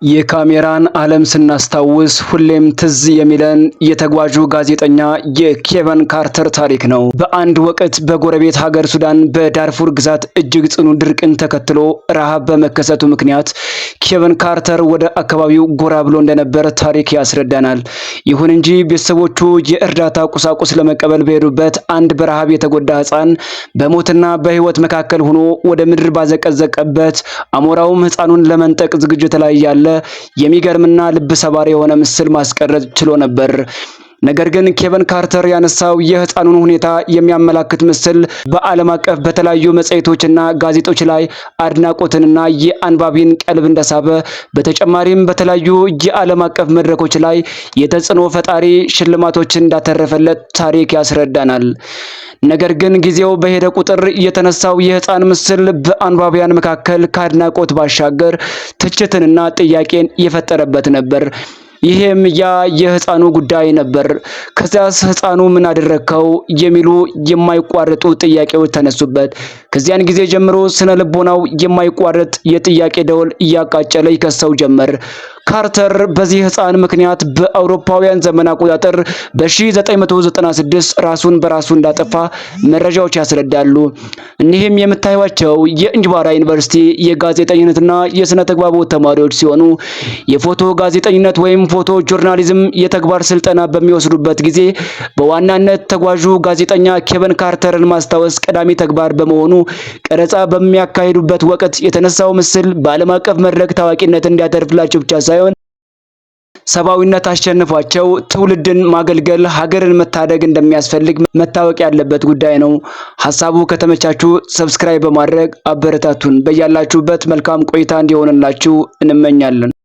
የካሜራን ዓለም ስናስታውስ ሁሌም ትዝ የሚለን የተጓዡ ጋዜጠኛ የኬቨን ካርተር ታሪክ ነው። በአንድ ወቅት በጎረቤት ሀገር ሱዳን በዳርፉር ግዛት እጅግ ጽኑ ድርቅን ተከትሎ ረሃብ በመከሰቱ ምክንያት ኬቨን ካርተር ወደ አካባቢው ጎራ ብሎ እንደነበር ታሪክ ያስረዳናል። ይሁን እንጂ ቤተሰቦቹ የእርዳታ ቁሳቁስ ለመቀበል በሄዱበት አንድ በረሃብ የተጎዳ ሕፃን በሞትና በሕይወት መካከል ሆኖ ወደ ምድር ባዘቀዘቀበት አሞራውም ሕፃኑን ለመንጠቅ ዝግጅት ላይ ያለ የሚገርምና ልብ ሰባሪ የሆነ ምስል ማስቀረጽ ችሎ ነበር። ነገር ግን ኬቨን ካርተር ያነሳው የህፃኑን ሁኔታ የሚያመላክት ምስል በዓለም አቀፍ በተለያዩ መጽሔቶችና ጋዜጦች ላይ አድናቆትንና የአንባቢን ቀልብ እንደሳበ፣ በተጨማሪም በተለያዩ የዓለም አቀፍ መድረኮች ላይ የተጽዕኖ ፈጣሪ ሽልማቶችን እንዳተረፈለት ታሪክ ያስረዳናል። ነገር ግን ጊዜው በሄደ ቁጥር የተነሳው የህፃን ምስል በአንባቢያን መካከል ከአድናቆት ባሻገር ትችትንና ጥያቄን የፈጠረበት ነበር። ይሄም ያ የህፃኑ ጉዳይ ነበር። ከዚያስ ህፃኑ ምን አደረግከው የሚሉ የማይቋረጡ ጥያቄዎች ተነሱበት። ከዚያን ጊዜ ጀምሮ ስነ ልቦናው የማይቋረጥ የጥያቄ ደወል እያቃጨለ ይከሰው ጀመር። ካርተር በዚህ ህፃን ምክንያት በአውሮፓውያን ዘመን አቆጣጠር በ1996 ራሱን በራሱ እንዳጠፋ መረጃዎች ያስረዳሉ። እኒህም የምታዩቸው የእንጅባራ ዩኒቨርሲቲ የጋዜጠኝነትና የስነ ተግባቦት ተማሪዎች ሲሆኑ፣ የፎቶ ጋዜጠኝነት ወይም photo journalism የተግባር ስልጠና በሚወስዱበት ጊዜ በዋናነት ተጓዡ ጋዜጠኛ ኬቨን ካርተርን ማስታወስ ቀዳሚ ተግባር በመሆኑ ቀረጻ በሚያካሂዱበት ወቅት የተነሳው ምስል በዓለም አቀፍ መድረክ ታዋቂነት እንዲያተርፍላቸው ብቻ ሳይሆን ሰብአዊነት አሸንፏቸው ትውልድን ማገልገል፣ ሀገርን መታደግ እንደሚያስፈልግ መታወቅ ያለበት ጉዳይ ነው። ሀሳቡ ከተመቻችሁ subscribe በማድረግ አበረታቱን። በያላችሁበት መልካም ቆይታ እንዲሆንላችሁ እንመኛለን።